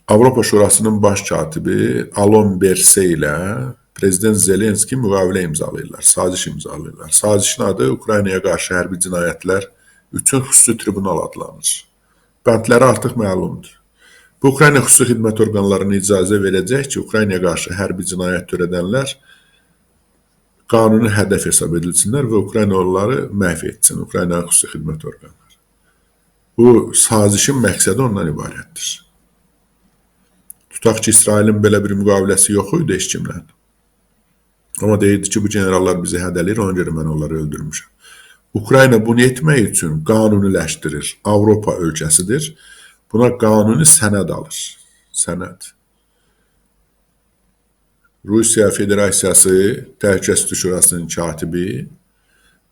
Avropa Şurasının baş katibi Alon Berse ilə Prezident Zelenski müqavilə imzalayırlar, saziş imzalayırlar. Sazişin adı Ukraynaya qarşı hərbi cinayətlər üçün xüsusi tribunal adlanır. Bəndləri artıq məlumdur. Bu Ukrayna xüsusi xidmət orqanlarına icazə verəcək ki, Ukraynaya qarşı hərbi cinayət törədənlər qanuni hədəf hesab edilsinlər və Ukrayna onları məhv etsin, Ukrayna xüsusi xidmət orqanları. Bu sazişin məqsədi ondan ibarətdir. Tutaq ki, İsrailin belə bir müqaviləsi yox idi heç kimlə. Amma deyirdi ki, bu generallar bizi hədələyir, ona görə mən onları öldürmüşəm. Ukrayna bunu etmək üçün qanuniləşdirir. Avropa ölkəsidir. Buna qanuni sənəd alır. Sənəd. Rusiya Federasiyası Təhlükəsizlik Şurasının katibi,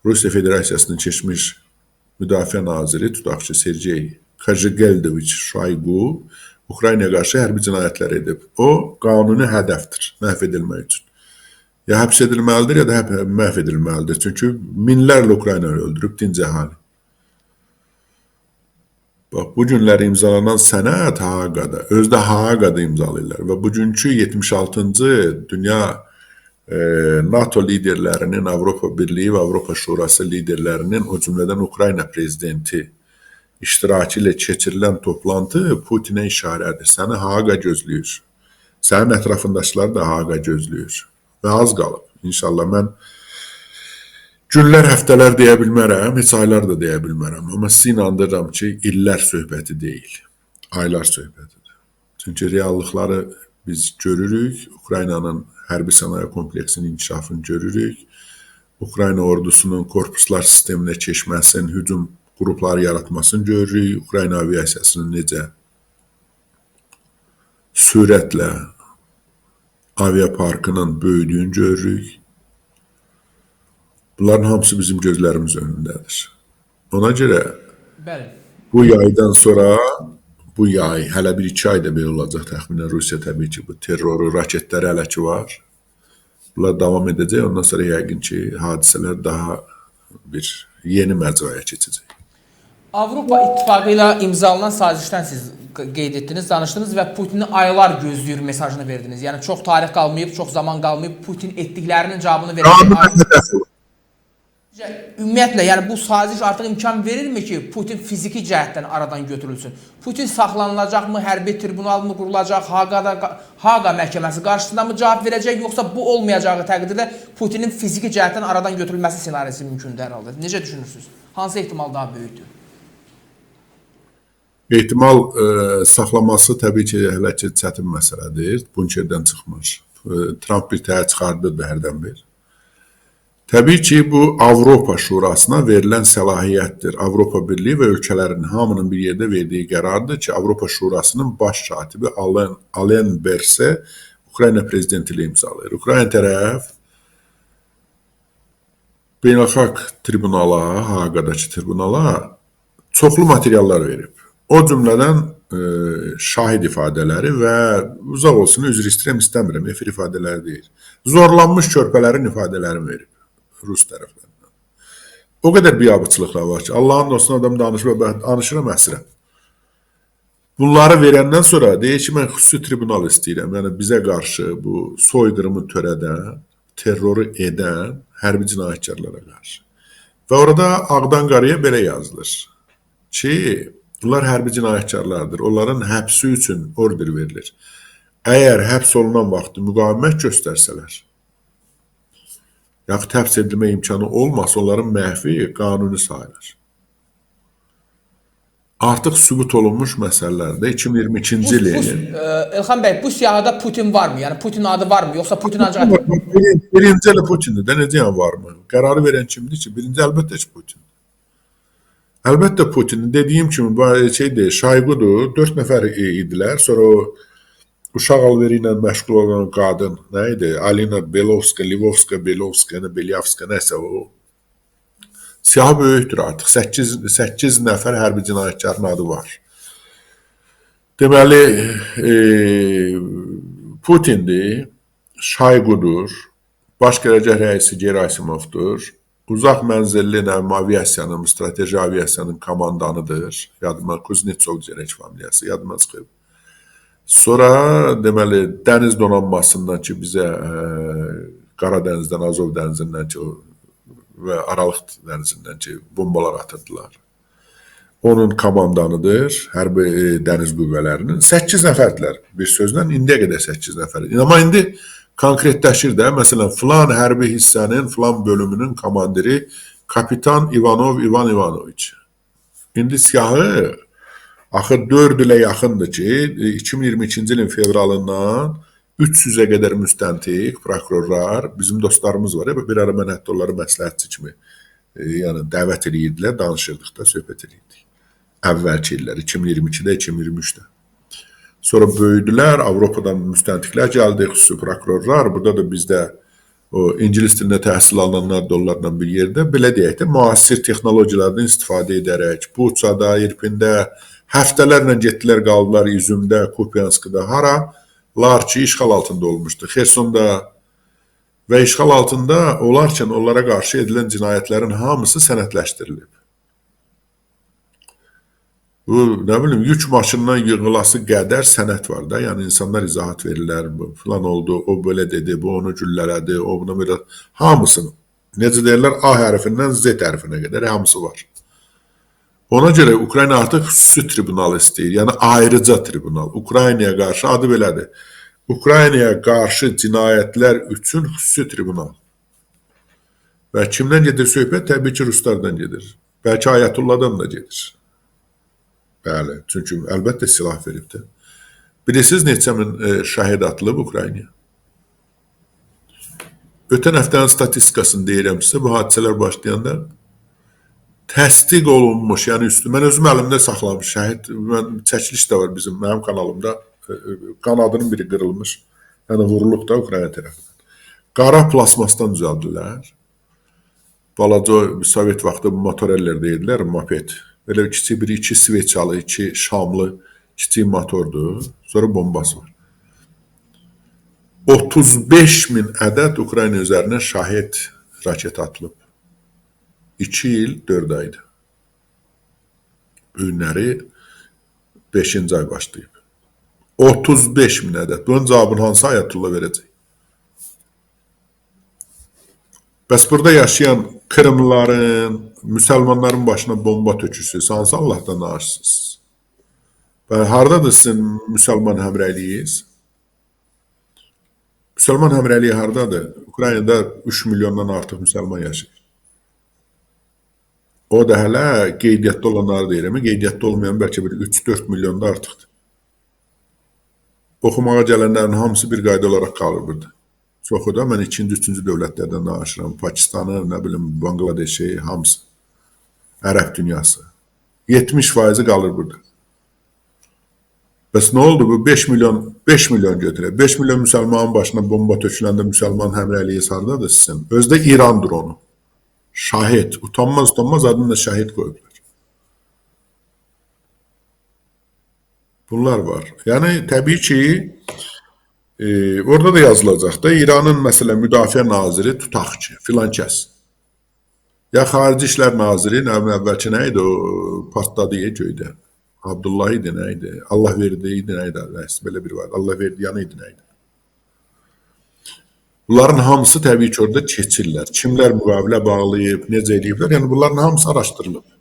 Rusiya Federasiyasının keçmiş Müdafiə naziri, tutaq ki, Sergey Kajigeldoviç Şoygu Ukraynaya qarşı hərbi cinayətlər edib. O qanuni hədəfdir məhv edilmək üçün. Ya həbs edilməlidir, ya da məhv edilməlidir. Çünki minlərlə Ukraynanı öldürüb dinc əhali. Bax, bu günlər imzalanan sənəd Haqada, özü də Haqada imzalayırlar və bugünkü 76-cı dünya NATO liderlərinin, Avropa Birliyi və Avropa Şurası liderlərinin, o cümlədən Ukrayna prezidenti iştirakı ilə keçirilən toplantı Putinə işarədir. Səni Haqa gözləyir. Sənin ətrafındakılar da Haqa gözləyir. Və az qalıb. İnşallah mən günlər, həftələr deyə bilmərəm, heç aylar da deyə bilmərəm. Amma sizi inandırıram ki, illər söhbəti deyil, aylar söhbətidir. Çünki reallıqları biz görürük, Ukraynanın hərbi sənaye kompleksinin inkişafını görürük, Ukrayna ordusunun korpuslar sisteminə keçməsini, hücum qrupları yaratmasını görürük, Ukrayna aviasiyasının necə sürətlə aviaparkının böyüdüyünü görürük. Bunların hamısı bizim gözlərimiz önündədir. Ona görə Bəli. bu yaydan sonra, bu yay, hələ bir iki ayda belə olacaq təxminən Rusiya təbii ki, bu terroru, raketləri hələ ki var. Bunlar davam edəcək. Ondan sonra yəqin ki, hadisələr daha bir yeni məcraya keçəcək. Avropa İttifaqı ilə imzalanan sazişdən siz qeyd etdiniz, danışdınız və Putini aylar gözləyir mesajını verdiniz. Yəni çox tarix qalmayıb, çox zaman qalmayıb, Putin etdiklərinin cavabını verəcək. Qanuni hədəf olur. Ümumiyyətlə, yəni bu saziş artıq imkan verirmi ki, Putin fiziki cəhətdən aradan götürülsün? Putin saxlanılacaqmı, hərbi tribunal mı qurulacaq, Haqa məhkəməsi qarşısında mı cavab verəcək, yoxsa bu olmayacağı təqdirdə Putinin fiziki cəhətdən aradan götürülməsi ssenarisi mümkündür hər halda? Necə düşünürsünüz? Hansı ehtimal daha böyükdür? Ehtimal saxlaması təbii ki, hələ ki çətin məsələdir. Bunkerdən çıxmır. Trump bir təhər çıxardı da hərdən bir. Təbii ki, bu Avropa Şurasına verilən səlahiyyətdir. Avropa Birliyi və ölkələrin hamının bir yerdə verdiyi qərardır ki, Avropa Şurasının baş katibi Alain Berse Ukrayna prezidenti ilə imzalayır. Ukrayna tərəf beynəlxalq tribunala, Haqadakı tribunala çoxlu materiallar verib. O cümlədən şahid ifadələri və uzaq olsun, üzr istəyirəm, istəmirəm, efir ifadələri deyil. Zorlanmış körpələrin ifadələrini verib Rus tərəflərindən. O qədər biabırçılıqlar var ki, Allahın olsun adam danışır, mən danışıram, əsirəm. Bunları verəndən sonra deyir ki, mən xüsusi tribunal istəyirəm. Yəni bizə qarşı bu soyqırımı törədən, terroru edən hərbi cinayətkarlara qarşı. Və orada ağdan qaraya belə yazılır ki, bunlar hərbi cinayətkarlardır. Onların həbsi üçün order verilir. Əgər həbs olunan vaxtı müqavimət göstərsələr, yaxud həbs edilmə imkanı olmasa, onların məhvi qanuni sayılır. Artıq sübut olunmuş məsələlərdə 2022-ci ilin Elxan bəy, bu siyahıda Putin varmı? Yəni Putin adı varmı? Yoxsa Putin ancaq birinci elə Putindir də, necə yəni varmı? Qərarı verən kimdir ki? Birinci əlbəttə ki, Putin. Əlbəttə Putin. Dediyim kimi bu şeydir, Şayqudur. 4 nəfər idilər. Sonra o uşaq alveri ilə məşğul olan qadın, nə idi? Alina Belovska, Livovska, Belovska, nə Belyavska, nəsə o. Siyahı böyükdür artıq. 8 nəfər hərbi cinayətkarın adı var. Deməli, Putindir, Şayqudur, baş qərargah rəisi Gerasimovdur, uzaq mənzilli aviasiyanın, strateji aviasiyanın komandanıdır. Yadıma Kuznetsov gərək familiyası, yadıma çıxıb. Sonra deməli dəniz donanmasından ki bizə Qara dənizdən, Azov dənizindən ki və Aralıq dənizindən ki bombalar atırdılar. Onun komandanıdır, hərbi dəniz qüvvələrinin. 8 nəfərdirlər bir sözlə, indiyə qədər 8 nəfər. Amma indi konkretləşir də, məsələn, filan hərbi hissənin, filan bölümünün komandiri kapitan İvanov İvan İvanoviç. İndi siyahı axı 4 ilə yaxındır ki, 2022-ci ilin fevralından 300-ə qədər müstəntiq, prokurorlar, bizim dostlarımız var. Bir ara mən hətta onları məsləhətçi kimi yəni dəvət eləyirdilər, danışırdıq da, söhbət eləyirdik. Əvvəlki illər, 2022-də, 2023-də. Sonra böyüdülər, Avropadan müstəntiqlər gəldi, xüsusi prokurorlar. Burada da bizdə o ingilis dilində təhsil alınanlar da onlarla bir yerdə, belə deyək də, müasir texnologiyalardan istifadə edərək Buçada, İrpində həftələrlə getdilər, qaldılar İzumda, Kupyanskda, hara? Lar ki, işğal altında olmuşdu. Xersonda və işğal altında olarkən onlara qarşı edilən cinayətlərin hamısı sənədləşdirilib. Bu, nə bilim, yük maşından yığılası qədər sənəd var da. Yəni insanlar izahat verirlər, bu filan oldu, o belə dedi, bu onu güllələdi, o buna belə. Hamısını. Necə deyirlər, A hərfindən Z hərfinə qədər hamısı var. Ona görə Ukrayna artıq xüsusi tribunal istəyir. Yəni ayrıca tribunal. Ukraynaya qarşı adı belədir. Ukraynaya qarşı cinayətlər üçün xüsusi tribunal. Və kimdən gedir söhbət? Təbii ki, ruslardan gedir. Bəlkə Ayətullahdan da gedir. Bəli, çünki əlbəttə silah veribdir. Bilirsiniz neçə min şəhid atılıb Ukraynaya? Ötən həftənin statistikasını deyirəm sizə, bu hadisələr başlayanda təsdiq olunmuş, yəni üstü, mən özüm əlimdə saxlamış şəhid, mən, çəkiliş də var bizim, mənim kanalımda, qanadının biri qırılmış, yəni vurulub da Ukrayna tərəfindən. Qara plasmasdan düzəldilər. Balaca Sovet vaxtı motorellər deyirdilər, moped. Belə kiçik bir iki sveçalı, iki şamlı kiçik motordur. Sonra bombası var. 35 min ədəd Ukrayna üzərinə şahid raket atılıb. 2 il 4 ayda. Bu günləri 5-ci ay başlayıb. 35 min ədəd. Bunun cavabını hansı Ayətullah verəcək? Bəs burada yaşayan Kırımlıların, müsəlmanların başına bomba tökürsünüz. Hansı Allahdan danışırsınız? Və hardadır sizin müsəlman həmrəyliyiniz? Müsəlman həmrəyliyi hardadır? Ukraynada 3 milyondan artıq müsəlman yaşayır. O da hələ qeydiyyatda olanları deyirəm. Qeydiyyatda olmayan bəlkə bir 3-4 milyonda artıqdır. Oxumağa gələnlərin hamısı bir qayda olaraq qalır burada. Çoxu da mən ikinci, üçüncü dövlətlərdən danışıram. Pakistanı, nə bilim, Bangladeşi, hamısı. Ərəb dünyası. 70% qalır burada. Bəs nə oldu? Bu 5 milyon, 5 milyon götürək. 5 milyon müsəlmanın başına bomba töküləndə müsəlman həmrəyliyi hardadır sizin? Özü də İran dronu. Şahid. Utanmaz utanmaz adını da şahid qoyublar. Bunlar var. Yəni təbii ki, orada da yazılacaq da İranın məsələn müdafiə naziri tutaq ki, filan kəs. Ya Xarici İşlər Naziri, nə bilim əvvəlki nə idi o partladı göydə. Abdullah idi, nə idi? Allah verdi idi, nə idi? Nəsə belə bir var. Allah verdi yanı idi, nə idi? Bunların hamısı təbii ki orada keçirlər. Kimlər müqavilə bağlayıb, necə eləyiblər? Yəni bunların hamısı araşdırılıb.